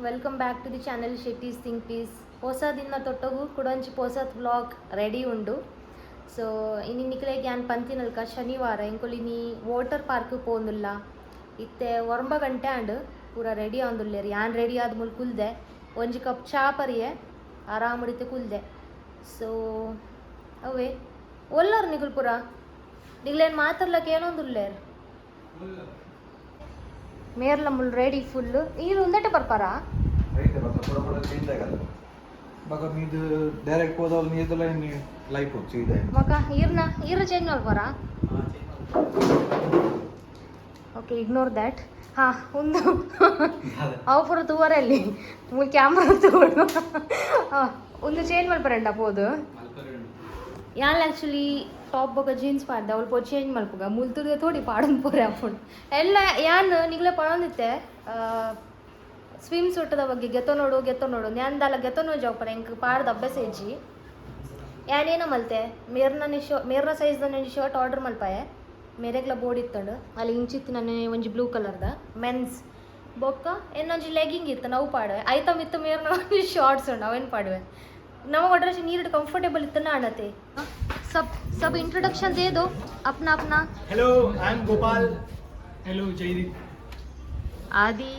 Welcome back to the channel Shetty's think piece. ಹೊಸ ದಿನ ತೊಟ್ಟಗು ಕುಡೊಂಜಿ ಪೊಸತ್ ವ್ಲಾಗ್ ರೆಡಿ ಉಂಡು. ಸೊ ಇನಿ ನಿಕ್ಲೆಗ್ ಯಾನ್ ಪಂತಿನಲ್ಕ ಶನಿವಾರ ಎಂಕುಲು ಇನಿ ವಾಟರ್ ಪಾರ್ಕ್ ಪೋಂದುಲ್ಲ. ಇತ್ತೆ 9 ಗಂಟೆ ಆಂಡ್. ಪೂರ ರೆಡಿ ಆವೊಂದುಲ್ಲೆರ್. ಯಾನ್ ರೆಡಿ ಆದ್ ಮುಲ್ ಕುಲ್ದೆ, ಒಂಜಿ ಕಪ್ ಚಾ ಪರಿಯೆ, ಆರಾಮಡಿತೆ ಕುಲ್ದೆ. ಸೊ ಅವೇ ಒಲ್ಲರ್ ನಿಗುಲ್ ಪೂರ ನಿಗ್ಲೇನ್ ಮಾತಾಡ್ಲಕ್ಕ ಏನೊಂದುಲ್ಲೇರ್. ಮೇರ್ಲ ಮುಲ್ ರೆಡಿ ಫುಲ್. ಈರ್ ಉಂದೆಟೆ ಬರ್ಪಾರಾ? ರೈಟ್, ಬೊಕ್ಕ ಪೂರ ಪೂರ ಚೇಂಜ್ ಆಗಲ್ಲ. ಬೊಕ್ಕ ಮೀದು ಡೈರೆಕ್ಟ್ ಹೋದವ್ರು ನೀರ್ದಲ್ಲ ಲೈಫ್ ಸೀದಾ. ಮಕ ಈರ್ನ ಈರ್ ಚೇಂಜ್ ಮಲ್ಪರಾ? Okay, ignore that. ಹಾ, ಒಂದು ಅವು ಪೂರ ತೂವರಲ್ಲಿ ಮೂಲು ಕ್ಯಾಮ್ರಾ ತೂವಡು. ಹಾಂ, ಒಂದು ಚೇಂಜ್ ಮಲ್ಪರಂಡ ಪೋದು. ಯಾನ್ ಆ್ಯಕ್ಚುಲಿ ಟಾಪ್ ಬೊಕ ಜೀನ್ಸ್ ಪಾಡ್ದೆ. ಅವಳು ಪೋ ಚೇಂಜ್ ಮಲ್ಪುಗ. ಮುಲ್ತುರ್ದೆ ತೋಡಿ ಪಾಡೊಂದು ಪೋರೆ ಅಪ್ಪುಂಡು ಎಲ್ಲ. ಯಾನ್ ನಿಗ್ಲೆ ಪಣೊಂದಿತ್ತೆ ಸ್ವಿಮ್ ಸೂಟದ ಬಗ್ಗೆ, ಗೆತೊ ನೋಡು, ಗೆತೊ ನೋಡು. ಯಾನ್ ದಾಲ ಗೆತೊನೋ ಜೋಪರ, ಎಂಕ್ ಪಾಡ್ದ ಅಭ್ಯಾಸ ಇಜ್ಜಿ. ಯಾನೇನ ಮಲ್ತೆ, ಮೇರ್ನ ಶೋ ಮೇರ್ನ ಸೈಜ್ ಒಂಜಿ ಶರ್ಟ್ ಆರ್ಡರ್ ಮಲ್ಪಾಯೆ. ಮೇರೆಗ್ಲ ಬೋರ್ಡ್ ಇತ್ತಂಡು. ಅಲ್ಲಿ ಇಂಚಿತ್ತು ನನ್ನ ಒಂಜಿ ಬ್ಲೂ ಕಲರ್ದ ಮೆನ್ಸ್. ಬೊಕ್ಕ ಏನೊಂಜಿ ಲೆಗಿಂಗ್ ಇತ್ತು, ನಾವು ಪಾಡುವೆ. ಐತ ಮಿತ್ತು ಮೇರ್ನ ಒಂಜಿ ಶಾರ್ಟ್ಸ್ ಉಂಡು, ಅವೇನು ಪಾಡುವೆ. ನಮಗೆ ಒಡ್ರೆ ನೀರು ಕಂಫರ್ಟೇಬಲ್ ಇತ್ತು ಅಣತೆ. सब सब इंट्रोडक्शन दे दो अपना अपना. Hello, I am Gopal. Hello, Jaydeep. आदि.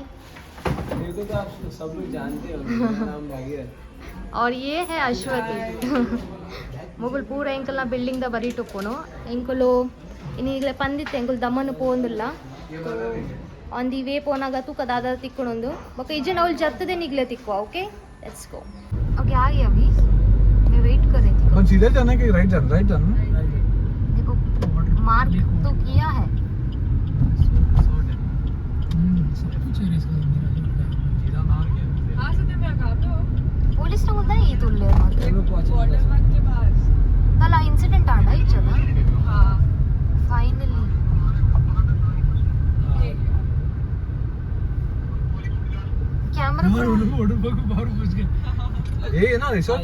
मेरे को तो आप सब लोग जानते हो, मेरा नाम भागीरथ. और ये है ಅಶ್ವತಿ. ಮೊಗುಲ್ ಪೂರ ಎಂಕಲ್ನ ಬಿಲ್ಡಿಂಗ್ the ಬರೀಟ್ ಉಪ್ಪುನು. ಎಂಕುಲು ಇನ್ನೀಗಲೇ ಪಂದಿತ್ತೆ, ಎಂಕುಲು ದಮನ್ ಪೋಂದುಲ್ಲ. On the way ಪೋನಾಗ ತೂಕ ದಾದ ತಿಕ್ಕುಣೊಂದು. ಬೊಕ ಇಜ್ಜಂಡ ಅವ್ಲು ಜತ್ತದೆ ನಿಗ್ಲೆ ತಿಕ್ಕುವ. Okay, let's go. Okay, आ गया. अभी मैं वेट कर रही थी. अपन सीधे जाना है कि राइट जाना? राइट जाना. देखो, मार्क तो किया है. सब कुछ है इसका मेरा. ಪೊಲೀಸ್ ಮುಂದೆ ಈ ತುಲ್ಲೆ ಮಾತ್ರ. ಅಲ್ಲ, ಇನ್ಸಿಡೆಂಟ್ ಆಂಡ ಇಚ್ಚದ ಫೈನಲಿ. ಕ್ಯಾಮ್ರಾ. ये है ना रिसोर्ट?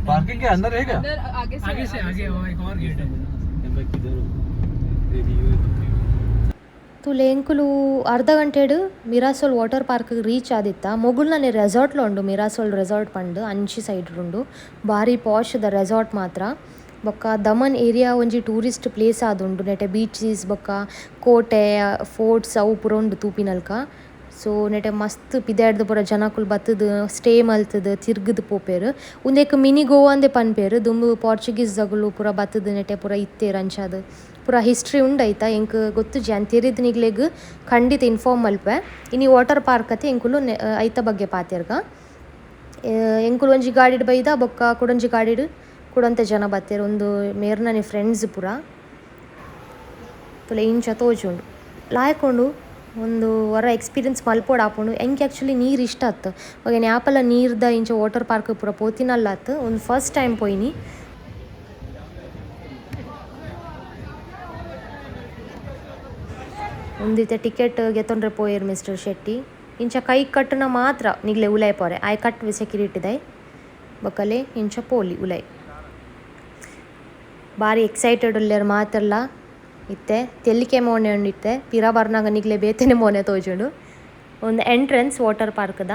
पार्किंग के अंदर है क्या? आगे से आगे वो एक और गेट है. ತುಲೆ ಎಂಕುಲು ಅರ್ಧ ಗಂಟೆಡ್ ಮಿರಾಸೋಲ್ water park reach ಆದಿತ್ತ. ಮೊಗುಲ್ನನೆ ರೆಸಾರ್ಟ್ಲ ಉಂಡು, ಮಿರಾಸೋಲ್ ರೆಸಾರ್ಟ್ ಪಂಡ್ ಅಂಚಿ ಸೈಡ್ ಉಂಡು. ಬಾರಿ ಪಾಶ್ ದ ರೆಸಾರ್ಟ್ ಮಾತ್ರ. ಬೊಕ್ಕ ದಮನ್ ಏರಿಯಾ ಒಂಜಿ ಟೂರಿಸ್ಟ್ ಪ್ಲೇಸ್ ಆದುಂಡು. ನೆಟೆ ಬೀಚಸ್ ಬೊಕ್ಕ ಕೋಟೆ, ಫೋರ್ಟ್ಸ್ ಅವು ಪೂರ ಉಂಡು ತೂಪಿನಲ್ಕ. ಸೊ ನೆಟೆ ಮಸ್ತ್ ಪಿದಾಯ್ಡ್ದ್ ಪೂರ ಜನಕುಲು ಬತ್ತುದು ಸ್ಟೇ ಮಲ್ತುದು ತಿರ್ಗುದು ಪೋಪೆರ್. ಉಂದೆಕ್ ಮಿನಿ ಗೋವಾ ಅಂದೆ ಪನ್ಪೆರ್. ದುಂಬು ಪೋರ್ಚುಗೀಸ್ ದಗುಲು ಪೂರ ಬತ್ತುದು ನೆಟೆ ಪೂರ ಇತ್ತೆರ್. ಅಂಚಾದ್ ಪೂರ ಹಿಸ್ಟ್ರಿ ಉಂಡು ಐತ. ಎಂಕ್ ಗೊತ್ತುಜಿ, ಯಾನ್ ತೆರಿದ್ ನಿಗ್ಲೆಗ್ ಖಂಡಿತ ಇನ್ಫಾರ್ಮ್ ಮಲ್ಪೆ. ಇನಿ ವಾಟರ್ ಪಾರ್ಕ್ ಅತೆ, ಎಂಕುಲು ಐತ ಬಗ್ಗೆ ಪಾತೆರ್ಗ. ಎಂಕುಲು ಒಂಜಿ ಗಾಡಿಡ್ ಬೈದ, ಬೊಕ್ಕ ಕುಡೊಂಜಿ ಗಾಡಿಡ್ ಕುಡೊಂತೆ ಜನ ಬತ್ತೆರ್. ಒಂದು ಮೇರ್ನನೆ ಫ್ರೆಂಡ್ಸ್ ಪೂರ. ತುಲೆ ಇಂಚ ತೋಜುಂಡು, ಲಾಯ್ಕ್ ಉಂಡು. ಒಂದು ವರ ಎಕ್ಸ್ಪೀರಿಯನ್ಸ್ ಮಲ್ಪೊಡು ಆಪುಂಡು. ಎಂಕ್ ಆ್ಯಕ್ಚುಲಿ ನೀರು ಇಷ್ಟ ಆತು. ಬೊಕ ಯಾಪಲ ನೀರ್ದ ಇಂಚ ವಾಟರ್ ಪಾರ್ಕ್ ಪೂರ ಪೋತಿನಲ್ಲ ಆತು, ಒಂದು ಫಸ್ಟ್ ಟೈಮ್ ಪೋಯಿನಿ. ಒಂದಿತ್ತೆ ಟಿಕೆಟ್ ಗೆತೊಂಡ್ರೆ ಪೋಯೆರ್ ಮಿಸ್ಟರ್ ಶೆಟ್ಟಿ. ಇಂಚ ಕೈ ಕಟ್ಟುನ ಮಾತ್ರ ನಿಗ್ಲೆ ಉಲಾಯ್ ಪೋರೆ. ಆಯ್ ಕಟ್ ಸೆಕ್ಯೂರಿಟಿ ಬೊಕಲೆ ಇಂಚ ಪೋಲಿ ಉಲಾಯ್. ಬಾರಿ ಎಕ್ಸೈಟೆಡ್ ಉಲ್ಲೆರ್ ಮಾತೆರ್ಲ. ಇತ್ತೆ ತೆಲಿಕೆ ಮೋನೆ ಉಂಡು. ಇತ್ತೆ ಪಿರ ಬರ್ನಾಗ ನಿಗ್ಲೆ ಬೇತೆನೆ ಮೋನೆ ತೋಜುಂಡು. ಒಂದು ಎಂಟ್ರೆನ್ಸ್ ವಾಟರ್ ಪಾರ್ಕ್ದ.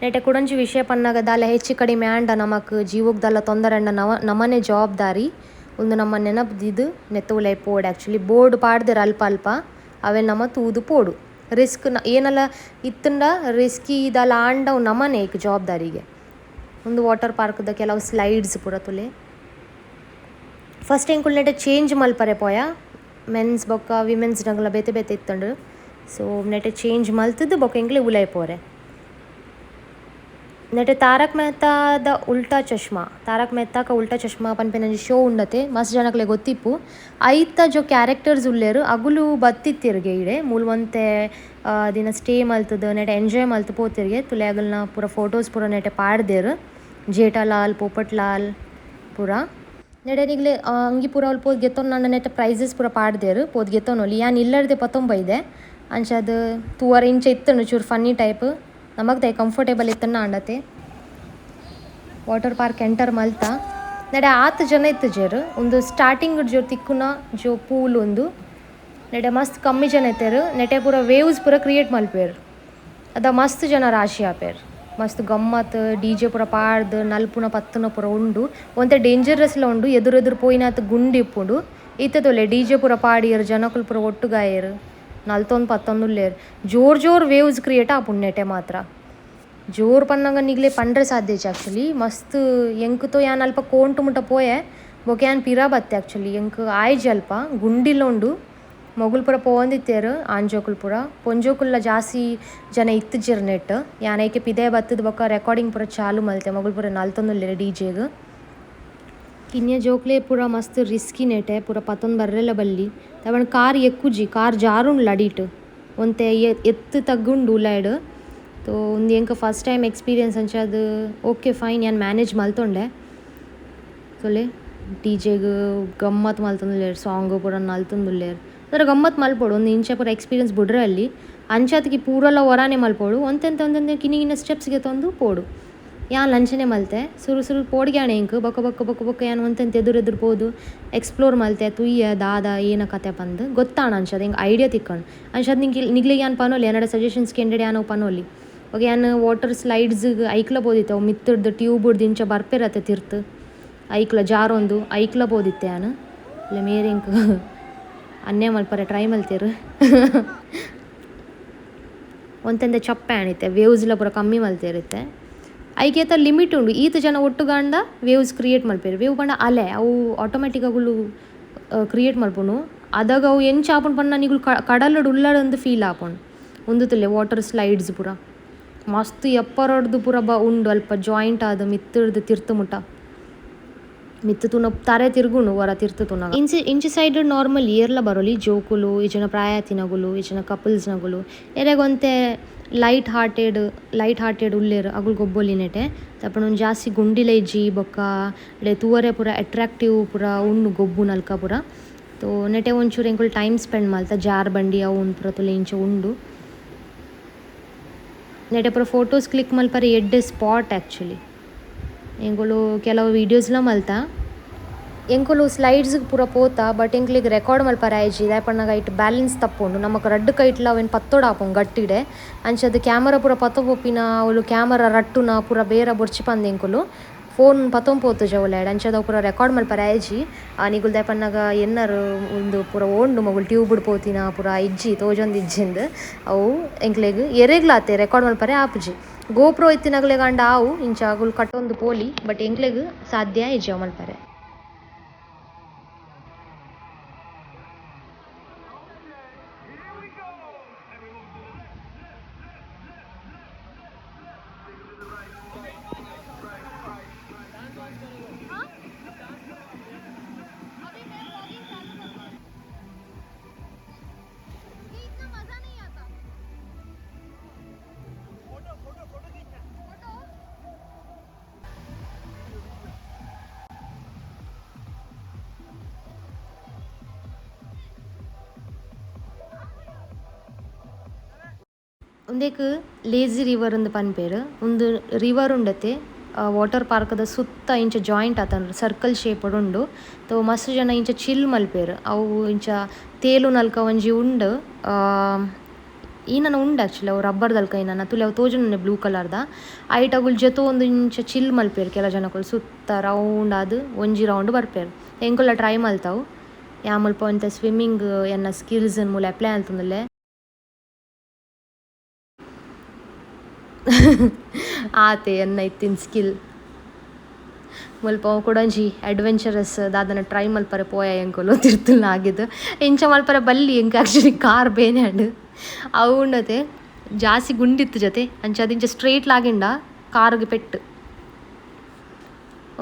ನೆಟೆ ಕುಡೊಂಜಿ ವಿಷಯ ಪನ್ನಗ, ದಾಲ ಹೆಚ್ಚು ಕಡಿಮೆ ಆಂಡ, ನಮಕ್ ಜೀವಕ್ ದಾಲ ತೊಂದರೆ ಆಂಡ ನವ ನಮನೆ ಜವಾಬ್ದಾರಿ. ಒಂದು ನಮ್ಮ ನೆನಪು ನೆತ್ತ ಉಲಾಯ್ ಪೋಡು. ಆ್ಯಕ್ಚುಲಿ ಬೋರ್ಡ್ ಪಾಡ್ದೆರ್ ಅಲ್ಪ ಅಲ್ಪ, ಅವೆ ನಮ ತೂದು ಪೋಡು. ರಿಸ್ಕ್ ಏನಲ್ಲ ಇತ್ತಂಡ, ರಿಸ್ಕಿ ದಾಲ ಆಂಡ ಅವು ನಮನೆ ಏಕ್ ಜವಾಬ್ದಾರಿಗೆ. ಒಂದು ವಾಟರ್ ಪಾರ್ಕ್ದ ಕೆಲವು ಸ್ಲೈಡ್ಸ್ ಪೂರ ತುಲೆ. ಫಸ್ಟ್ ಎಂಕುಲು ನೆಟೆ ಚೇಂಜ್ ಮಲ್ಪರೆ ಪೋಯ. ಮೆನ್ಸ್ ಬೊಕ್ಕ ವಿಮೆನ್ಸ್ ನಗಲ ಬೇತೆ ಬೇತೆ ಇತ್ತಂಡು. ಸೊ ನೆಟೆ ಚೇಂಜ್ ಮಲ್ತದ್ದು ಬೊಕ್ಕ ಎಂಕ್ಲೆ ಉಲಾಯ್ ಪೋರೆ. ನೆಟೆ ತಾರಕ್ ಮೆಹ್ತಾದ ಉಲ್ಟಾ ಚಶ್ಮಾ, ತಾರಕ್ ಮೆಹ್ತಾ ಕಾ ಉಲ್ಟಾ ಚಶ್ಮಾ ಪನ್ಪಿನ ಶೋ ಉಂಡತೆ, ಮಸ್ತ್ ಜನಕ್ಲೆ ಗೊತ್ತಿಪ್ಪು. ಐತ ಜೋ ಕ್ಯಾರೆಕ್ಟರ್ಸ್ ಉಲ್ಲೆರ್, ಅಗುಲು ಬತ್ತಿತ್ತೆರ್ಗೆ ಇಡೆ. ಮೂಲು ಒಂತೆ ದಿನ ಸ್ಟೇ ಮಲ್ತದು ನೆಟೆ ಎಂಜಾಯ್ ಮಲ್ತ್ ಪೋತೆರ್ಗೆ. ತುಲೆ ಅಗಲ್ನ ಪೂರ ಫೋಟೋಸ್ ಪೂರ ನೆಟೆ ಪಾಡ್ದೆರ್, ಜೇಠಾಲಾಲ್, ಪೋಪಟ್ ಲಾಲ್ ಪೂರ. ನೆಡೆ ನಿಗ್ಲೆ ಅಂಗಿ ಪೂರ ಅಲ್ಪ ಪೋದು ಗೆತ್ತೊನ್ನ ನೆಟೆ ಪ್ರೈಸಸ್ ಪೂರ ಪಾಡ್ದೆರ್, ಪೋದು ಗೆತ್ತೊನೊಲಿ. ಯಾನ್ ಇಲ್ಲರ್ದೆ ಪತ್ತೊಂಬೈದೆ. ಅಂಚಾದ್ ತೂವರೆ ಇಂಚ ಇತ್ತುಂಡು, ಚೂರು ಫನ್ನಿ ಟೈಪ್. ನಮಕ್ ದಾಯೆ ಕಂಫರ್ಟೇಬಲ್ ಇತ್ತನ್ನ ಆಂಡತೆ. Water park enter ಮಲ್ತ. ನೆಡೆ ಆತ್ ಜನ ಇತ್ತುಜೆರ್. ಒಂದು ಸ್ಟಾರ್ಟಿಂಗ್ ಜೋ ತಿಕ್ಕುನ ಜೋ ಪೂಲ್ ಉಂದು. ನೆಡೆ ಮಸ್ತ್ ಕಮ್ಮಿ ಜನ ಇತ್ತೆರ್. ನೆಟೆ ಪೂರ ವೇವ್ಸ್ ಪೂರ ಕ್ರಿಯೇಟ್ ಮಲ್ಪೆರ್. ಅದ ಮಸ್ತ್ ಜನ ರಾಶಿ ಆಪೇರ್ ಮಸ್ತ್ ಗಮ್ಮತ್ ಡಿಜೆ ಪೂರ ಪಾಡ್ದು ನಲ್ಪುನ ಪತ್ತುನ ಪೂರ ಉಂಡು ಒಂತೆ ಡೇಂಜರಸ್ಲ ಉಂಡು ಎದುರು ಎದುರು ಪೋಯಿನಾತ್ ಗುಂಡಿ ಇಪ್ಪುಂಡು ಇತ್ತೆ ತೋಲೆ ಡಿಜೆ ಪೂರ ಪಾಡಿಯೆರ್ ಜನಕುಲು ಪೂರ ಒಟ್ಟುಗಾಯೆರ್ ನಲ್ತೊಂದು ಪತ್ತೊಂದು ಉಲ್ಲೆರ್ ಜೋರ್ ಜೋರ್ ವೇವ್ಸ್ ಕ್ರಿಯೇಟ್ ಆಪುಂಡು ನೆಟೆ ಮಾತ್ರ ಜೋರ್ ಪನ್ನಗ ನಿಗ್ಲೆ ಪಂಡ್ರೆ ಸಾಧ್ಯ ಆಕ್ಚುಲಿ ಮಸ್ತ್ ಎಂಕ್ ಯಾನ್ ಅಲ್ಪ ಕೋಂಟು ಮುಟ್ಟ ಪೋಯೆ ಬೊಕ ಯಾನ್ ಪಿರ ಬತ್ತೆ ಆಕ್ಚುಲಿ ಎಂಕ್ ಆಯ್ಜಿ ಅಲ್ಪ ಗುಂಡಿಲ ಉಂಡು ಮೊಗುಲು ಪೂರ ಪೋವೊಂದಿತ್ತೆರ್ ಆಂಜೋಕುಲು ಪೂರ ಪೊಂಜೋಕುಲ್ಲ ಜಾಸ್ತಿ ಜನ ಇತ್ತಿಜೆರ್ ನೆಟ್ ಯಾನ್ ಐಕೆ ಪಿದಯ್ ಬತ್ತುದು ಬೊಕ ರೆಕಾರ್ಡಿಂಗ್ ಪೂರ ಚಾಲು ಮಲ್ತೆ ಮೊಗುಲು ಪೂರ ನಲ್ತೊಂದುಲ್ಲೆರ್ ಡಿಜೆಗ್ ಕಿನ್ಯ ಜೋಕ್ಲೆ ಪೂರ ಮಸ್ತ್ ರಿಸ್ಕಿ ನೆಟೆ ಪೂರ ಪತ್ತೊಂದು ಬರ್ರೆಲ ಬಲ್ಲಿ ದಾಯೆ ಕಾರ್ ಎಕ್ಕುಜಿ ಕಾರ್ ಜಾರುಂಡು ಅಡಿಟ್ ಒಂತೆ ಎತ್ತು ತಗ್ಗುಂಡು ಉಲೈಡ್ ತೋ ಉಂದು ಎಂಕ್ first time experience ಅಂಚಾದ್ ಓಕೆ ಫೈನ್ ಯಾನ್ ಮ್ಯಾನೇಜ್ ಮಲ್ತೊಂಡೆ ತೂಲೆ ಡಿಜೆಗ್ ಗಮ್ಮತ್ ಮಲ್ತೊಂದುಲ್ಲೆರ್ ಸಾಂಗ್ ಪೂರ ನಲ್ತೊಂದುಲ್ಲೆರ್ ಒಂಥರ ಗಮ್ಮತ್ ಮಲ್ಪೊಡು ಒಂದು ಇಂಚ ಪೂರ ಎಕ್ಸ್ಪೀರಿಯನ್ಸ್ ಬುಡ್ರೆ ಅಲ್ಲಿ ಅಂಚಾತಿಗೆ ಪೂರಲ ಒರಾನೆ ಮಲ್ಪೊಡು ಒಂತೆಂತ ಒಂತೆಂತ ಕಿನ್ನಿ ಕಿನ್ನ ಸ್ಟೆಪ್ಸ್ ಗೆತೊಂದು ಪೋಡು ಯಾನ್ ಅಂಚನೆ ಮಲ್ತೆ ಸುರು ಸುರು ಪೋಡಿಗೆ ಎಂಕ್ ಬೊಕ ಬೊಕ ಬೊಕ ಬೊಕ ಯಾನ್ ಒಂತೆಂತ ಎದುರು ಎದುರು ಪೋದು ಎಕ್ಸ್ಪ್ಲೋರ್ ಮಲ್ತೆ ತೂಯ್ಯ ದಾದ ಏನ ಕತೆ ಪಂದ್ ಗೊತ್ತಾಣ ಅಂಚಾದ್ ಎಂಕ್ ಐಡಿಯಾ ತಿಕ್ಕಂಡು ಅಂಚಾದ್ ನಿಗ್ಲೆಗ್ ಯಾನ್ ಪನೊಲಿ ಎನ್ನಡ ಸಜೆಷನ್ಸ್ ಕೇಂಡೆಡ್ ಯಾನ್ ಅವು ಪನೊಲಿ ಬೊಕ ಯಾನ್ ವಾಟರ್ ಸ್ಲೈಡ್ಸ್ ಐಕ್ಲ ಪೋದಿತ್ತೆ ಅವು ಮಿತ್ತುರ್ದು ಟ್ಯೂಬ್ ಇಂಚ ಬರ್ಪೆರತೆ ತಿರ್ತ್ ಐಕ್ಲ ಜಾರೊಂದು ಐಕ್ಲ ಪೋದಿತ್ತೆ ಯಾನ್ ಇಲ್ಲ ಮೇರ್ ಎಂಕ್ ಅನ್ಯಾಯ ಮಲ್ಪರೆ ಟ್ರೈ ಮಲ್ತೆರ್ ಒಂತೆಂತೆ ಚಪ್ಪೆ ಆನಿತ್ತೆ ವೇವ್ಸ್ಲ ಪೂರ ಕಮ್ಮಿ ಮಲ್ತೆರ್ ಇತ್ತೆ ಐಕೇತ ಲಿಮಿಟ್ ಉಂಡು ಈತ್ ಜನ ಒಟ್ಟುಗಾಂಡ ವೇವ್ಸ್ ಕ್ರಿಯೇಟ್ ಮಲ್ಪೆರ್ ವೇವ್ ಪಂಡ ಅಲೆ ಅವು ಆಟೋಮೆಟಿಕ್ ಅಗುಲು ಕ್ರಿಯೇಟ್ ಮಲ್ಪುನು ಅದಾಗ ಅವು ಎಂಚ ಆಪುಂಡು ಪಂಡ ನಿಗುಲು ಕಡಲುಡು ಉಲ್ಲಡ್ ಫೀಲ್ ಆಪುಂಡು ಉಂದು ತೂಲೆ ವಾಟರ್ ಸ್ಲೈಡ್ಸ್ ಪೂರ ಮಸ್ತ್ ಎಪ್ಪರೊಡ್ದು ಪೂರ ಬ ಉಂಡು ಅಲ್ಪ ಜಾಯಿಂಟ್ ಆದ್ ಮಿತ್ತುರ್ದು ತಿರ್ತು ಮುಟ ಮಿತ್ತು ತೂನ ತಾರೆ ತಿರುಗುಂಡು ವರ ತಿರ್ತು ತೂನಗ ಇಂಚಿ ಇಂಚಿ ಸೈಡ್ ನಾರ್ಮಲ್ ಏರ್ಲ ಬರೋಲಿ ಜೋಕುಲು ಇಜ್ಜಿಂಡ ಪ್ರಾಯತಿನಗುಲು ಇಜ್ಜಿಂಡ ಕಪಲ್ಸ್ ನಗುಲು ಎರೆಗೊಂತೆ ಲೈಟ್ ಹಾರ್ಟೆಡ್ ಉಲ್ಲೆರ್ ಅಗುಲು ಗೊಬ್ಬೊಲಿ ನೆಟೆ ತಪ್ಪಣ ಒಂಜಿ ಜಾಸ್ತಿ ಗುಂಡಿಲ ಇಜ್ಜಿ ಬೊಕ್ಕ ತೂವರೆ ಪೂರ ಅಟ್ರಾಕ್ಟಿವ್ ಪೂರ ಉಂಡು ಗೊಬ್ಬು ನಲ್ಕ ಪೂರ ತೋ ನೆಟೆ ಒಂಚೂರು ಎಂಕುಲು ಟೈಮ್ ಸ್ಪೆಂಡ್ ಮಲ್ತ ಜಾರ್ ಬಂಡಿ ಅವು ಉಂದು ಪೂರ ತೂಲೆ ಇಂಚ ಉಂಡು ನೆಟೆ ಪೂರ ಫೋಟೋಸ್ ಕ್ಲಿಕ್ ಮಲ್ಪರೆ ಎಡ್ಡೆ ಸ್ಪಾಟ್ ಆ್ಯಕ್ಚುಲಿ ಎಂಕುಲು ಕೆಲವು ವೀಡಿಯೋಸ್ಲ ಮಲ್ತ ಎಂಕುಲು ಸ್ಲೈಡ್ಸ್ ಪೂರ ಪೋತ ಬಟ್ ಎಂಕ್ಲೆಗ್ ರೆಕಾರ್ಡ್ ಮಲ್ಪರೆ ಆಯ್ಜಿ ದಾಯೆ ಪನ್ನಗ ಐಟ್ ಬ್ಯಾಲೆನ್ಸ್ ತಪ್ಪುಂಡು ನಮಕ್ ರಡ್ಡ್ ಕೈಟ್ಲ ಅವೆನ್ ಪತ್ತೊಡು ಆಪುಂಡು ಗಟ್ಟಿಡೆ ಅಂಚಾದ್ ಕ್ಯಾಮರಾ ಪೂರ ಪತ್ತೊ ಪೋಪಿನ ಅವ್ಲು ಕ್ಯಾಮರಾ ರಟ್ಟುನ ಪೂರ ಬೇರ ಬೊರ್ಚಿ ಪಂದ್ ಎಂಕುಲು ಫೋನ್ ಪತ್ತೊಂದು ಪೋತುಜ ಅವ್ಲು ಅಂಚಾದ್ ಅವು ಪೂರ ರೆಕಾರ್ಡ್ ಮಲ್ಪರೆ ಆಯ್ಜಿ ನಿಗುಲು ದಾಯೆ ಪನ್ನಗ ಎನ್ನರು ಉಂದು ಪೂರ ಓಂಡು ಮೊಗುಲು ಟ್ಯೂಬ್ ಪೋತಿನ ಪೂರ ಇಜ್ಜಿ ತೋಜೊಂದು ಇಜ್ಜಿಂದ್ ಅವು ಎಂಕ್ಲೆಗ್ ಎರೆಗ್ಲ ಆತೆ ರೆಕಾರ್ಡ್ ಮಲ್ಪರೆ ಆಪುಜಿ ಗೋಪ್ರೋ ಇತ್ತಿನಗಲೆಗ್ ಆಂಡ ಆವು ಇಂಚ ಅಗುಲು ಕಟ್ಟೊಂದು ಪೋಲಿ ಬಟ್ ಎಂಕ್ಲೆಗ್ ಸಾಧ್ಯ ಇಜ್ಜಿ ಅವು ಮಲ್ಪರೆ. ಉಂದೆಕ್ ಲೇಜಿ ರಿವರ್ ಉಂದು ಪನ್ಪೆರ್ ಉಂದು ರಿವರ್ ಉಂಡತೆ ವಾಟರ್ ಪಾರ್ಕ್ದ ಸುತ್ತ ಇಂಚ ಜಾಯಿಂಟ್ ಆತಂಡ್ ಸರ್ಕಲ್ ಶೇಪ್ ಉಂಡು ತೋ ಮಸ್ತ್ ಜನ ಇಂಚ ಚಿಲ್ ಮಲ್ಪೆರ್ ಅವು ಇಂಚ ತೇಲುನಲ್ಕ ಒಂಜಿ ಉಂಡು ಈನನ ಉಂಡು ಆಕ್ಚುಲಿ ಅವು ರಬ್ಬರ್ ದಲ್ಕ ಈನನ ತೂಲೆ ಅವು ತೋಜುಂಡು ಬ್ಲೂ ಕಲರ್ದ ಐಟ್ ಅಗುಲು ಜೊತೆ ಒಂದು ಇಂಚ ಚಿಲ್ ಮಲ್ಪೆರ್ ಕೆಲ ಜನಕುಲು ಸುತ್ತ ರೌಂಡ್ ಆದ್ ಒಂಜಿ ರೌಂಡ್ ಬರ್ಪೆರ್ ಎಂಕುಲ ಟ್ರೈ ಮಲ್ತಾವು ಯಾನ್ ಮುಲ್ಪ ಒಂತೆ ಸ್ವಿಮ್ಮಿಂಗ್ ಎನ್ನ ಸ್ಕಿಲ್ಸ್ ಮೂಲ ಅಪ್ಲೈ ಮಲ್ತೊಂದುಲ್ಲೆ ಆತೆ ಎನ್ನ ಇತ್ತಿನ ಸ್ಕಿಲ್ ಮುಲ್ಪ ಕುಡೊಂಜಿ ಅಡ್ವೆಂಚರಸ್ ದಾದನ ಟ್ರೈ ಮಲ್ಪರೆ ಪೋಯ ಎಂಕುಲು ತಿರ್ತುಲ್ನ ಆಗಿದ್ದು ಇಂಚ ಮಲ್ಪರೆ ಬಲ್ಲಿ ಎಂಕ್ ಆಕ್ಚುಲಿ ಕಾರ್ ಬೇನೆ ಆಂಡ್ ಅವು ಉಂಡತೆ ಜಾಸ್ತಿ ಗುಂಡಿತ್ತು ಜೊತೆ ಅಂಚ ಇಂಚ ಸ್ಟ್ರೇಟ್ ಲಾಗಿಂಡ ಕಾರ್ಗ್ ಪೆಟ್ಟು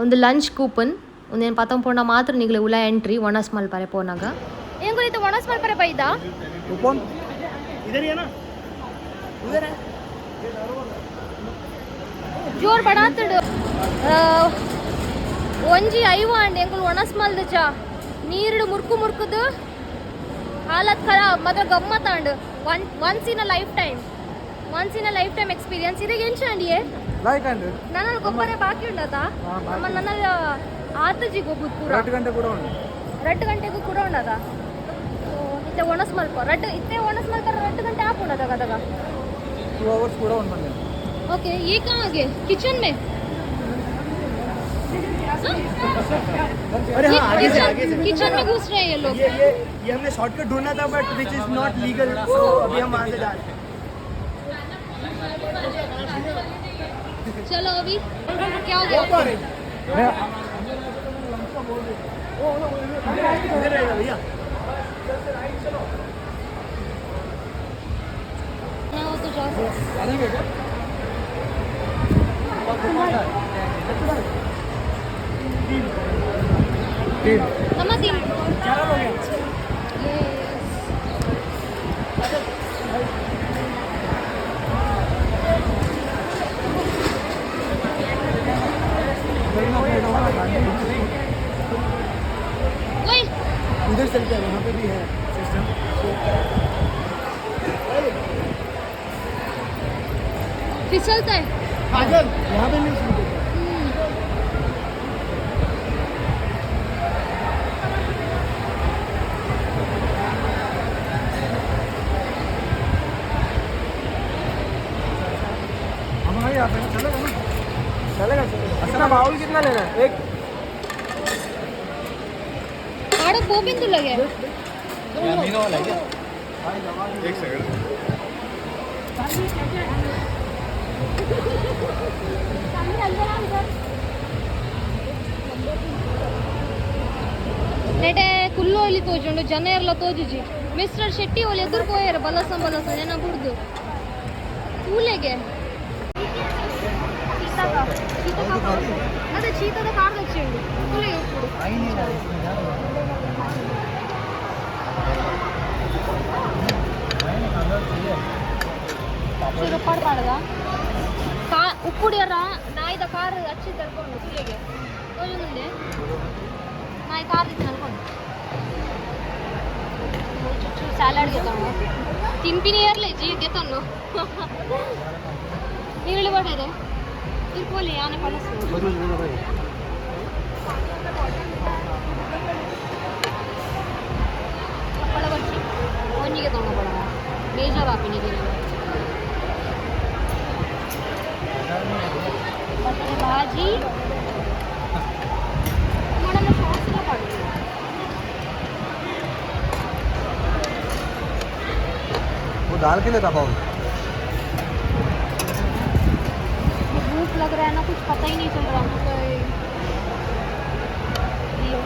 ಒಂದು ಲಂಚ್ ಕೂಪನ್ ಒಂದೇನು ಪತ್ತೊಂದು ಪೋಂಡ ಮಾತ್ರ ನಿಗ್ಲೆ ಉಲ ಎಂಟ್ರಿ ಒಣಸ್ ಮಲ್ಪರೆ ಪೋನಾಗ ಎಂಕುಲು ಒಣಸ್ ಮಲ್ಪರೆ ಬೈದಾ कूपन ಜೋರ್ ಬಡಾತುಡು ಒಂಜಿ ಐವ ಅಂಡ್ ಎಂಕುಲು ಒಣಸ್ ಮಲ್ದಜ ನೀರುಡು ಮುರ್ಕು ಮುರ್ಕುದು ಹಾಲತ್ ಖರಾಬ್ ಮಾತ್ರ ಗಮ್ಮತ್ and once in a lifetime once in a lifetime experience ಇದಕ್ಕೆ ಎಂಚ ಅಂಡಿಯೇ ಲೈಕ್ ಅಂಡ್ ನನ್ನ ಗೊಬ್ಬರ ಬಾಕಿ ಉಂಡತ ನಮ್ಮ ನನ್ನ ಆತಜಿ ಗೊಬ್ಬುದು ಪೂರ 2 ಗಂಟೆ ಕೂಡ ಉಂಟು 2 ಗಂಟೆಗೂ ಕೂಡ ಉಂಡದ ಇತ್ತೆ ಒಣಸ್ ಮಲ್ಪ ರಡ್ಡ್ ಇತ್ತೆ ಒಣಸ್ ಮಲ್ಪರ 2 ಗಂಟೆ ಆಪುಂಡದ ಗದಗ 2 hours ಕೂಡ ಒಂದು ಬಂದೆ. ओके, ये कहाँ गए? किचन में? अरे हाँ, आगे से, आगे से। किचन में घुस रहे हैं ये लोग। ये हमने शॉर्टकट ढूंढा था, but which is not legal, so अभी हम वहाँ से जा रहे हैं। चलो, अभी क्या हो गया? इधर रहेगा भैया। ना हो तो जाओ। नमः तीन। Yes. ओए। उधर चलते हैं, वहाँ पे भी है सिस्टम। फिसलता है। काजल, यहाँ पे नहीं सुनते। हम आगे आते हैं, चलेगा ना? चलेगा, चलेगा। अच्छा, बाउल कितना लेना है? एक। आड़ो पोपिन तो लगे। एक सेकंड। ನೆಟೆ ಕುಲ್ಲು ಒಲಿ ತೋಜುಂಡು, ಜನ ಎರ್ಲ ತೋಜುಜಿ. ಮಿಸ್ಟರ್ ಶೆಟ್ಟಿ ಒಲಿ ಎದುರು ಪೋಯೆರ್, ಬಲಸ ಬಲಸ ಜನ ಬುಡ್ದು ತೂಲೆಗೆ. ಚೀತಕ, ಅದೇ ಚೀತದ ಕಾರ್ ಉಂಡು, ತೂಲೆಗೆ ಉಪ್ಪುಡು. ಚೂರು ಪಾಡ್ಪಾಡದ ಕಾ ಉಪ್ಪುಡಿಯರ ನಾಯಿದ ಕಾರ್ ಅಚ್ಚಿ ತರ್ಕೊಂಡು ತೂಲೆಗೆ ತೋಜೊಂದುಂಡೆ. ನಾಯಿ ಕಾರ್ ದಿತ್ತ ಅನ್ಕೊಂಡು ಚುಚ್ಚು ಸ್ಯಾಲಾಡ್ ಗೆತ್ತೊಂಡು ತಿನ್ಪಿನಿ ಇರ್ಲಿ ಜೀ ಗೆತ್ತೊಂಡು. ನೀರುಳ್ಳಿ ಬಟ್ಟೆ ಇರ್ಪೋಲಿ ಯಾನೆ ಕಳಿಸು. ಹಪ್ಪಳ ಬಚ್ಚಿ ಒಂಜಿಗೆ ತೊಗೊಂಡು ಬೇಜಾರಾಪಿನಿಗೆ. ಬಟಾಣಿ ಭಾಜಿ ಮಾಡಲ್ಲ, ಸಾಸ್ ಎಲ್ಲ ಪಾಡು. वो दाल के लिए था बाउल। भूख लग रहा है ना, कुछ पता ही नहीं चल रहा। लो।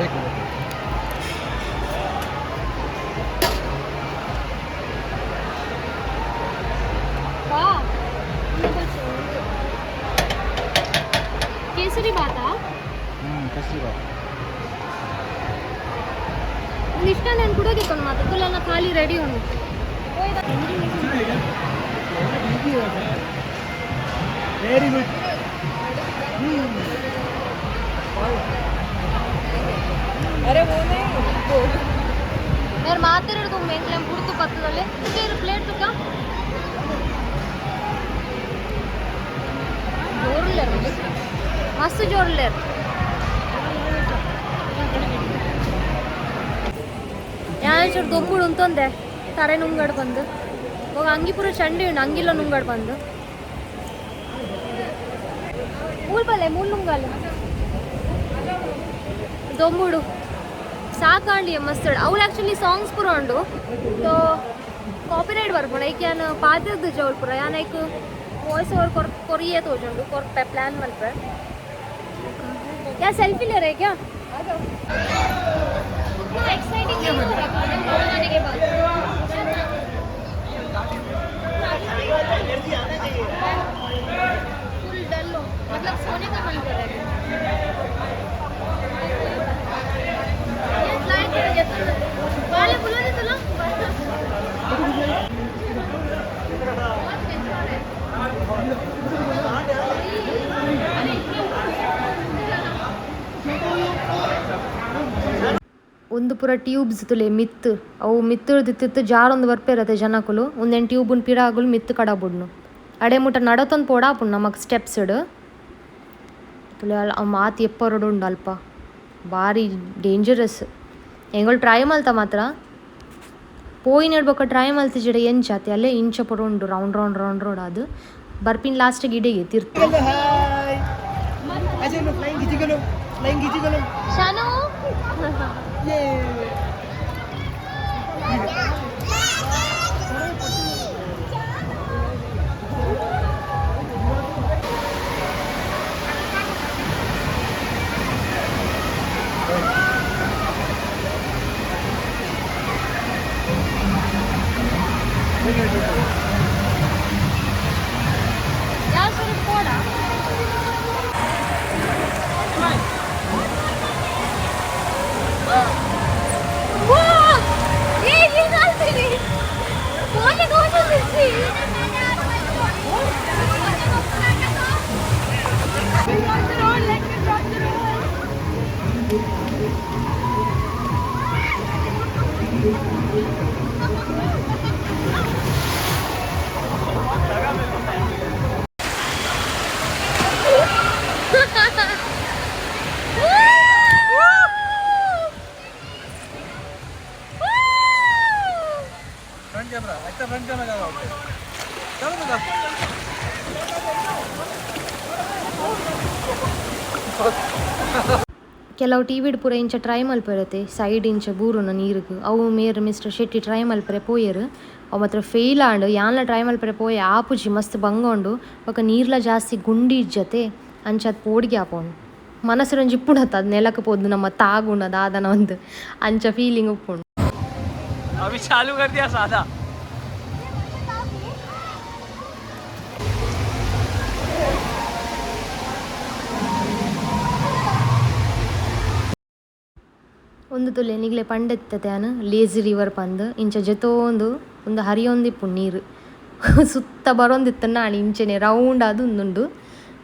एक मिनट। वाह, ಕೇಸರಿ ಬಾತಾ? ಕೇಸರಿ ಬಾತ್. ಒಂದು ಇಷ್ಟ ನಾನು ಕುಡೋದಿತ್ತು ಮಾತು ತುಲನ ಖಾಲಿ ರೆಡಿ ಉಂಟು. Very good. अरे, वो नहीं, वो ಮೇರೆ ಮಾತೆರಡು ಎಂಕ್ಲೆ ಬುಡ್ತು ಬತ್ತದಲ್ಲಿ ತುಕೇರು ಪ್ಲೇಟ್ ತುಕ ಜೋರ್ಲೇರ್, ಮಸ್ತ್ ಜೋರ್ಲೇರ್. ಯಾನ್ ದೊಂಬುಡು ಉಂತೊಂದೆ, ತರೆ ನುಂಗಡ್ ಬಂದು ಹೋಗ. ಅಂಗಿ ಪೂರ ಚಂಡಿ ಉಂಡು, ಅಂಗಿಲ್ಲ ನುಂಗಡ್ ಬಂದು. ಮೂಲ್ ಬಲ್ಲೆ ಮೂಲ್ ನುಂಗಲ್ಲ. ದೊಂಬುಡು ಸಾಕಾಂಡಿ ಮಸ್ತ್. ಅವ್ಳು ಆ್ಯಕ್ಚುಲಿ ಸಾಂಗ್ಸ್ ಪೂರ ಉಂಡು, ಸೊ ಕಾಪಿರೈಟ್ ಬರ್ಪುಂಡು. ಐಕ್ ಯಾನ್ ಪಾತೆರ್ದು ಜೌಲ್ ಪೂರ. ಯಾನ್ ಐಕ್ ವಾಯ್ಸ್ ಓವರ್ ಕೊರ್ ಕೊರಿಯೇ ತೋಜುಂಡು, ಕೊರ್ಪೆ ಪ್ಲಾನ್ ಮಲ್ಪೆ. क्या सेल्फी ले रहे हैं क्या? एक्साइटिंग नहीं हो रहा खाना खाने के बाद? फुल डल हो, मतलब सोने का मन कर रहा है। ये फ्लाइट वाले बुला दे तुला। बहुत टेंशन है। अरे, ಒಂದು ಪೂರ ಟ್ಯೂಬ್ಸ್ ತುಲೆ ಮಿತ್ತು, ಅವು ಮಿತ್ತುರ್ದು ಜಾರೊಂದು ಬರ್ಪೇರತೆ ಜನಕುಲು. ಒಂದೇನು ಟ್ಯೂಬುನ್ ಪಿರಾಗುಲು ಮಿತ್ತು ಕಡಬುಡ್ನು. ಅಡೆ ಮುಟ್ಟ ನಡತೊಂದು ಪೋಡಾಪುಂಡು ನಮಕ್ ಸ್ಟೆಪ್ಸ್ ತುಲೆ. ಅವು ಮಾತು ಎಪ್ಪರಡು ಉಂಡು ಅಲ್ಪ. ಬಾರಿ ಡೇಂಜರಸ್. ಎಂಗಳು ಟ್ರೈ ಮಲ್ತ ಮಾತ್ರ ಪೋಯಿನೆಡ್ ಬೊಕ್ಕ ಟ್ರೈ ಮಲ್ತಿಜೆಡ ಎಂಚಾತೆ ಅಲ್ಲೇ ಇಂಚ ಪೂರ ಉಂಡು round round round round ಅದು ಬರ್ಪಿನ ಲಾಸ್ಟ್ ಇಡೆಗೆ ತಿರ್ತು. हाय ऐसे लो फ्लाइंग खींची करो, फ्लाइंग खींची करो। ಶಾನು. ये ಯಾವ ಸರಿ ಪೋಡ. ಫ್ರಂಟ್ ಕ್ಯಾಮ್ರಾ ಆಯ್ತಾ? ಫ್ರಂಟ್ ಕ್ಯಾಮ್ರಾ ಚಲೋ. ಕೆಲವು ಟಿ ವಿಡ್ ಪೂರ ಇಂಚ ಟ್ರೈ ಮಲ್ಪೆರತೆ, ಸೈಡ್ ಇಂಚ ಬೂರುನ ನೀರುಗು. ಅವು ಮೇರ್ ಮಿಸ್ಟರ್ ಶೆಟ್ಟಿ ಟ್ರೈ ಮಲ್ಪರೆ ಪೋಯೆರ್, ಅವು ಮಾತ್ರ ಫೇಲ್ ಆಂಡ್. ಯಾನ್ಲ ಟ್ರೈ ಮಲ್ಪರೆ ಪೋಯೆ, ಆಪುಜಿ, ಮಸ್ತ್ ಬಂಗ ಉಂಡು. ಬೊಕ ನೀರ್ಲ ಜಾಸ್ತಿ ಗುಂಡಿ ಇಜ್ಜತೆ, ಅಂಚ ಅದ್ ಪೋಡಿಗೆ ಆಪುಂಡು. ಮನಸ್ಸು ಇಪ್ಪುಡತ್ತ ಅದು ನೆಲಕ್ಕೆ ಪೋದು ನಮ್ಮ ತಾಗುಣ ದಾದನ ಒಂದು ಅಂಚ ಫೀಲಿಂಗ್ ಉಪ್ಪುಂಡು. अभी चालू कर दिया सादा। ಒಂದು ತುಲೆ ನಿಗ್ಲೆ ಪಂಡೆತ್ತತೆ ಅನ್ ಲೇಜಿ ರಿವರ್ ಪಂದ್. ಇಂಚ ಜೆತೋಂದು ಒಂದು ಹರಿಯೊಂದಿಪ್ಪು ನೀರು ಸುತ್ತ ಬರೋಂದಿತ್ತು ನಾಣಿ ಇಂಚೆನೆ ರೌಂಡ್ ಅದು ಉಂದುಂಡು.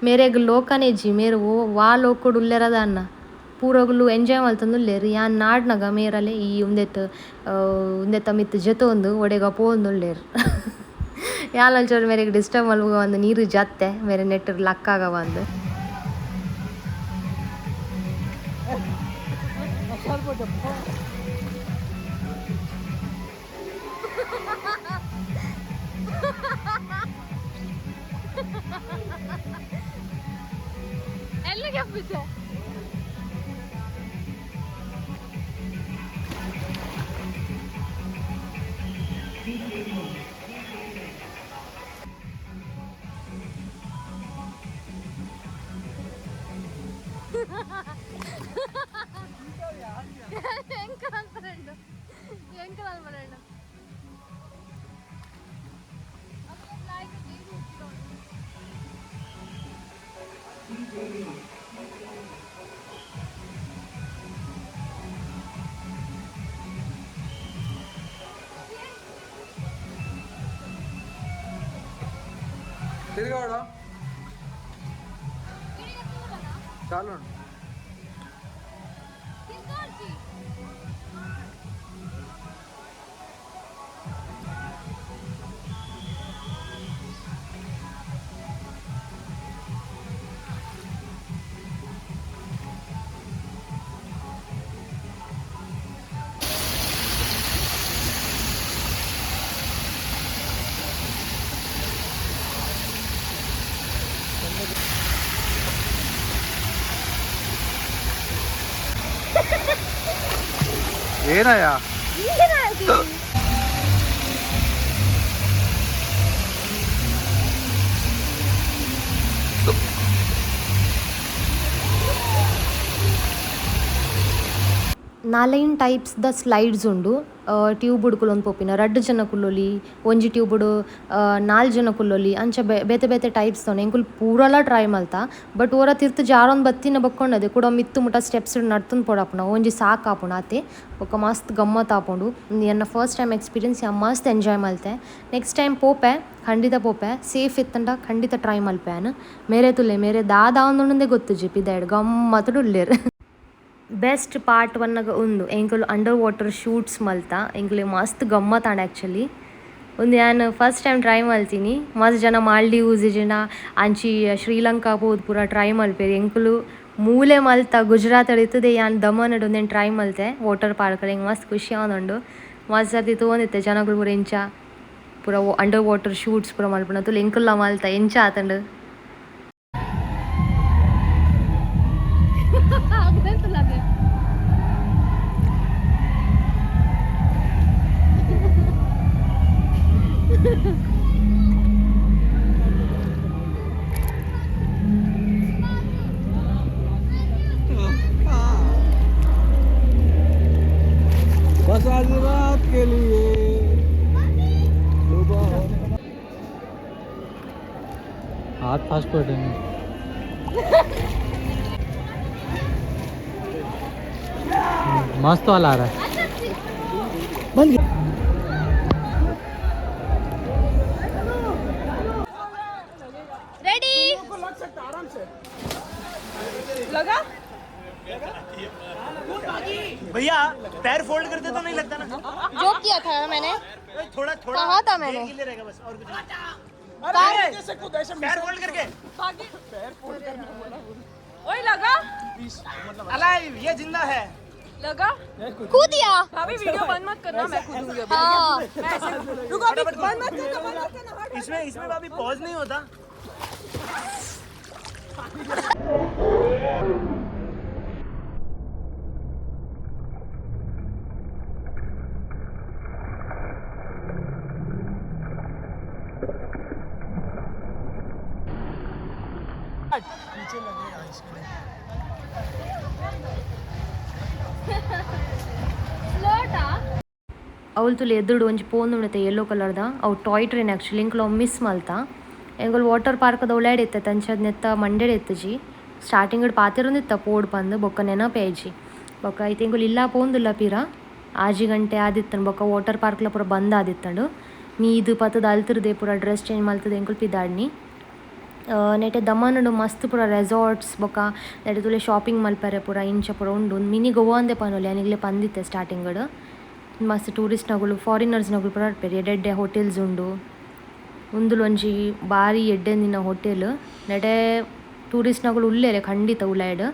ಮೇರೆಗ್ ಲೋಕನೇಜಿ ಮೇರು ಓ ವಾ ಲೋಕೊಡು ಉಲ್ಲೆರದ ಅನ್ನ ಪೂರಗುಲು ಎಂಜಾಯ್ ಮಲ್ತೊಂದುಲ್ಲೆರ್. ಯಾನ್ ನಾಡ್ನಗ ಮೇರಲೆ ಈ ಉಂದೆಟ್ ಉಂದೆತ್ತ ಮಿತ್ತ್ ಜೆತೊಂದು ಒಡೆಗ ಪೋವೊಂದುಲ್ಲೆರ್. ಯಾನ್ ಒಂಚೂರು ಮೇರೆಗ್ ಡಿಸ್ಟರ್ಬ್ ಮಲ್ಪುಗ ಒಂದು ನೀರು ಜತ್ತೆ ಮೇರೆ ನೆಟ್ ಲಕ್ಕಾಗ ಬಂದು. ತಿರ್ಗಾಡ ಚಾಲು. ಏನಯ್ಯ? ನಾಲೈನ್ types the slides ಉಂಡು. ಟ್ಯೂಬ್ ಕುಲೊಂದು ಪೋಪಿನ ರಡ್ಡ್ ಜನ ಕುಲ್ಲೊಲಿ, ಒಂಜಿ ಟ್ಯೂಬುಡು ನಾಲ್ ಜನ ಕುಲ್ಲೊಲಿ. ಅಂಚ ಬೇತೆ ಬೇತೆ ಟೈಪ್ಸ್ ತೋಣ. ಎಂಕುಲು ಪೂರಲ ಟ್ರೈ ಮಲ್ತ, ಬಟ್ ಓರ ತಿರ್ತ್ ಜಾರೊಂದು ಬತ್ತಿನ ಬಕ್ಕೊಂಡದೆ ಕುಡ ಮಿತ್ತು ಮುಟ ಸ್ಟೆಪ್ಸ್ ನಡ್ತೊಂದು ಪೋಡಾಪುಂಡು. ಒಂಜಿ ಸಾಕು ಆಪುಂಡು ಆತೆ. ಬೊಕ್ಕ ಮಸ್ತ್ ಗಮ್ಮತ್ ಆಪುಂಡು. ಎನ್ನ first time experience, ಯಾನ್ ಮಸ್ತ್ ಎಂಜಾಯ್ ಮಲ್ತೆ. ನೆಕ್ಸ್ಟ್ ಟೈಮ್ ಪೋಪೆ, ಖಂಡಿತ ಪೋಪೆ. ಸೇಫ್ ಇತ್ತಂಡ ಖಂಡಿತ ಟ್ರೈ ಮಲ್ಪೆ ಯಾನ್. ಮೇರೆ ತುಲೆ ಮೇರೆ ದಾದ ಆವೊಂದುಂಡುಂದೇ ಗೊತ್ತುಜಿ. ಪಿದಾಯ್ಡ್ ಗಮ್ಮತ್ತುಡು ಉಲ್ಲೆರ್. ಬೆಸ್ಟ್ ಪಾರ್ಟ್ ವನ್ನಗ ಉಂದು ಎಂಕುಲು under water shoots ಮಲ್ತ. ಎಂಕುಲು ಮಸ್ತ್ ಗಮ್ಮತ್ ಆಂಡ್ ಆ್ಯಕ್ಚುಲಿ. ಉಂದು ಯಾನ್ first time try ಮಲ್ತೀನಿ. ಮಸ್ತ್ ಜನ ಮಾಲ್ಡೀವ್ಸ್ ಇಜ್ಜಿಂಡ ಅಂಚಿ ಶ್ರೀಲಂಕಾ ಪೋದು ಪೂರ ಟ್ರೈ ಮಲ್ಪೆರ್. ಎಂಕುಲು ಮೂಲೆ ಮಲ್ತ ಗುಜರಾತ್ ಇತ್ತದೆ ಯಾನ್ ದಮನ್ ಉಂದೆನ್ ಟ್ರೈ ಮಲ್ತೆ ವಾಟರ್ ಪಾರ್ಕ್ ಎಂಕ್ ಮಸ್ತ್ ಖುಷಿ ಆವೊಂದುಂಡು. ಮಸ್ತ್ ಸರ್ತಿ ತೂವೊಂದಿತ್ತೆ ಜನಗಳು ಪೂರ ಇಂಚ ಪೂರ ಅಂಡರ್ ವಾಟರ್ ಶೂಟ್ಸ್ ಪೂರ ಮಲ್ಪುನ ತೂಲೆ ಎಂಕುಲ್ಲ ಮಲ್ತ ಎಂಚ ಆತುಂಡು. बस आज रात के लिए हाथ फास्ट पड़ेंगे। मस्त वाला आ रहा है। रेडी। लगा। भैया पैर फोल्ड करते तो नहीं लगता ना? जो किया था ना मैंने। थोड़ा थोड़ा। कहा था मैंने? देर के लिए रहेगा बस, और कुछ नहीं। पैर फोल्ड करके। ओए लगा। अलाइव, ये जिंदा है। लगा। कूदिया। भाभी, वीडियो बंद मत करना, मैं कूदूंगी अभी। हाँ। मैं ऐसे रुको, अभी बंद मत करना, बंद मत करना। हट। इसमें इसमें भाभी पॉज नहीं होता। ಅವ್ಲು ತುಲೆ ಎದುರುಡು ಒಂಜಿ ಪೋಂದುಂಡತೆ ಯೆಲ್ಲೋ ಕಲರ್ದ ಅವು ಟಾಯ್ ಟ್ರೈನ್. ಆ್ಯಕ್ಚುಲಿ ಎಂಕುಲು ಅವು ಮಿಸ್ ಮಲ್ತ. ಎಂಕುಲು ವಾಟರ್ ಪಾರ್ಕ್ದ ಉಲಾಯ್ಡ್ ಇತ್ತೆ ಅಂಚಾದ್ ನೆತ್ತ ಮಂಡೆಡ್ ಇತ್ತುಜಿ. ಸ್ಟಾರ್ಟಿಂಗ್ ಪಾತೆರೊಂದಿತ್ತ ಪೋಡ್ ಪಂದ್, ಬೊಕ್ಕ ನೆನಪೇ ಆಯ್ಜಿ. ಬೊಕ್ಕ ಐತೆ ಎಂಕುಲು ಇಲ್ಲ ಪೋಂದುಲ್ಲ ಪಿರ ಆಜಿ ಗಂಟೆ ಆದಿತ್ತಂಡು. ಬೊಕ್ಕ ವಾಟರ್ ಪಾರ್ಕ್ಲ ಪೂರ ಬಂದ್ ಆದಿತ್ತಂಡು. ಮೀದು ಪತ್ತದ ಅಲ್ತಿರ್ದೆ ಪೂರ ಡ್ರೆಸ್ ಚೇಂಜ್ ಮಲ್ತದೆ ಎಂಕುಲು ಪಿದಾಡ್ನಿ. ನೆಟೆ ದಮನ್ಡ್ ಮಸ್ತ್ ಪೂರ ರೆಸಾರ್ಟ್ಸ್ ಬೊಕ್ಕ ನೆಟೆ ತೂಲೆ ಶಾಪಿಂಗ್ ಮಲ್ಪೆರೆ ಪೂರ ಇಂಚ ಪೂರ ಉಂಡು. ಮಿನಿ ಗೋವಾ ಅಂದೆ ಪನೊಲಿ, ಯಾನ್ ಪಂದಿತ್ತೆ ಸ್ಟಾರ್ಟಿಂಗ್. ಮಸ್ತ್ ಟೂರಿಸ್ಟ್ನಗುಲು, ಫಾರಿನರ್ಸ್ನಗುಲು ಪೂರ ಬರ್ಪೆರ್. ಎಡ್ಡೆ ಎಡ್ಡೆ ಹೋಟೆಲ್ಸ್ ಉಂಡು. ಉಂದುಲು ಒಂಜಿ ಬಾರಿ ಎಡ್ಡೆಂದಿನ ಹೋಟೆಲ್. ನೆಟೆ ಟೂರಿಸ್ಟ್ನಗುಲು ಉಲ್ಲೆರ್ ಖಂಡಿತ ಉಲಾಯ್ಡ್.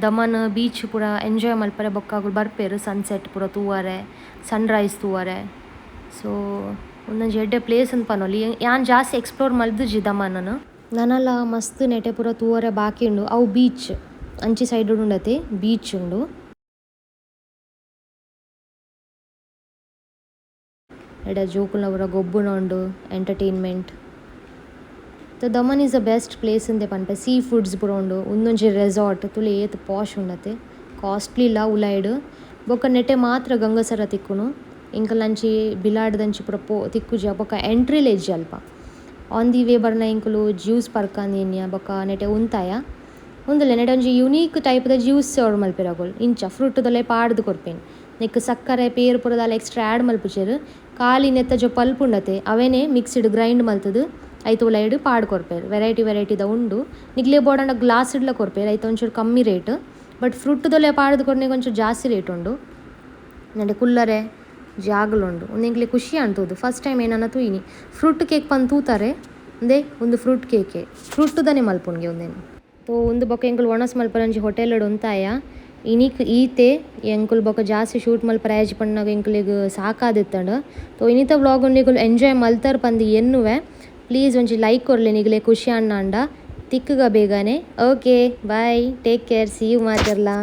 ದಮನ್ ಬೀಚ್ ಪೂರ ಎಂಜಾಯ್ ಮಲ್ಪರೆ ಬೊಕ್ಕ ಅಗುಲು ಬರ್ಪೆರ್. ಸನ್ಸೆಟ್ ಪೂರ ತೂವರೆ, ಸನ್ರೈಸ್ ತೂವರೆ. ಸೊ ಉಂದೊಂಜಿ ಎಡ್ಡೆ ಪ್ಲೇಸ್ ಅಂದ್ ಪನೊಲಿ. ಯಾನ್ ಜಾಸ್ತಿ ಎಕ್ಸ್ಪ್ಲೋರ್ ಮಲ್ದುಜಿ ದಮನನ್. ನನಲ ಮಸ್ತ್ ನೆಟೆ ಪೂರ ತೂವರೆ ಬಾಕಿ ಉಂಡು. ಅವು ಬೀಚ್ ಅಂಚಿ ಸೈಡ್ ಉಂಡತೆ ಬೀಚ್ ಉಂಡು. ಎಡ್ಡೆ ಜೋಕುಲ್ನ ಪೂರ ಗೊಬ್ಬುನ ಉಂಡು, entertainment. The Daman is the best place ಇಂದೆ ಪನ್ಪೆ. ಸೀ ಫುಡ್ಸ್ ಪೂರ ಉಂಡು. ಉಂದೊಂಜಿ ರೆಸಾರ್ಟ್ ತೂಲೆ ಏತ್ ಪಾಶ್ ಉಂಡತೆ. ಕಾಸ್ಟ್ಲಿ ಲ ಉಲಾಯ್ಡ್. ಬೊಕ್ಕ ನೆಟೆ ಮಾತ್ರ ಗಂಗಸರ ತಿಕ್ಕುನು. ಎಂಕಲ್ನಂಚಿ ಬಿಲಾಡ್ದಂಚಿ ಪೂರ ಪೋ ತಿಕ್ಕುಜಿ. ಬೊಕ್ಕ ಎಂಟ್ರಿಲ ಇಜ್ಜಿ ಅಲ್ಪ. ಆನ್ the way ಬರ್ನ ಎಂಕುಲು ಜ್ಯೂಸ್ ಪರ್ಕಂದಿನ್ಯ ಬೊಕ್ಕ ನೆಟೆ ಉಂತಾಯ. ಉಂದುಲೆ ನೆಟೆ ಒಂಜಿ ಯುನೀಕ್ ಟೈಪ್ದ ಜ್ಯೂಸ್ ಸರ್ವ್ ಮಲ್ಪೆರ್ ಅಗುಲು. ಇಂಚ ಫ್ರೂಟ್ದೊಲೆ ಪಾಡ್ದ್ ಕೊರ್ಪೆರ್. ನೆಕ್ಕ್ ಸಕ್ಕರೆ ಪೇರ್ ಪೂರ ದಾಲ ಎಕ್ಸ್ಟ್ರಾ ಆ್ಯಡ್ ಮಲ್ಪುಜೆರ್. ಖಾಲಿ ನೆತ್ತ ಜೊ ಪಲ್ಪ್ ಉಂಡತೆ ಅವೆನೆ ಮಿಕ್ಸ್ಡ್ ಗ್ರೈಂಡ್ ಮಲ್ತುದು ಐತ ಉಲಯಿಡ್ ಪಾಡ್ ಕೊರ್ಪೆರ್. ವೆರೈಟಿ ವೆರೈಟಿದ ಉಂಡು. ನಿಕ್ಲೆ ಬೋಡಾಂಡ ಗ್ಲಾಸ್ ಡ್ಲ ಕೊರ್ಪೆರ್. ಐತ ಒಂಚೂರು ಕಮ್ಮಿ ರೇಟ್. ಬಟ್ ಫ್ರೂಟ್ದೊಲೆ ಪಾಡ್ದ್ ಕೊರ್ನೆಗ್ ಒಂಚೂರು ಜಾಸ್ತಿ ರೇಟ್ ಉಂಡು. ನೆಟೆ ಕುಲ್ಲರೆ ಜಾಗಲ ಉಂಡು. ಉಂದು ಎಂಕ್ಲೆ ಖುಷಿ ಆಂಡ್ ಫಸ್ಟ್ ಟೈಮ್ ಏನನ ತೂಯಿನಿ. ಫ್ರೂಟ್ ಕೇಕ್ ಪಂದ್ ತೂತಾರೆ. ಉಂದೆ ಉಂದು ಫ್ರೂಟ್ ಕೇಕೆ, ಫ್ರೂಟ್ದನೆ ಮಲ್ಪುನ್ಗೆ ಉಂದೆನ್. ತೋ ಉಂದು ಬೊಕ ಎಂಕುಲು ಒಣಸ್ ಮಲ್ಪರೆ ಒಂಜಿ ಹೋಟೆಲ್ ಉಂತಾಯ. ಇನಿಕ್ ಈತೆ. ಎಂಕುಲು ಬೊಕ ಜಾಸ್ತಿ ಶೂಟ್ ಮಲ್ಪರೆ ಆಯ್ಜಿ ಪನ್ನಗ ಎಂಕುಲೆಗ್ ಸಾಕಾದಿತ್ತಂಡ್. ತೋ ಇನಿತ ವ್ಲಾಗ್ ನಿಕುಲು ಎಂಜಾಯ್ ಮಲ್ತರ್ ಪಂದ್ ಎನ್ನುವೆ. ಪ್ಲೀಸ್ ಒಂಜಿ ಲೈಕ್ ಕೊರ್ಲೆ ನಿಗಲೆ ಖುಷಿ ಆಂಡ. ತಿಕ್ಕುಗ ಬೇಗನೆ. Okay, bye, take care, see you ಮಾತೆರ್ಲಾ.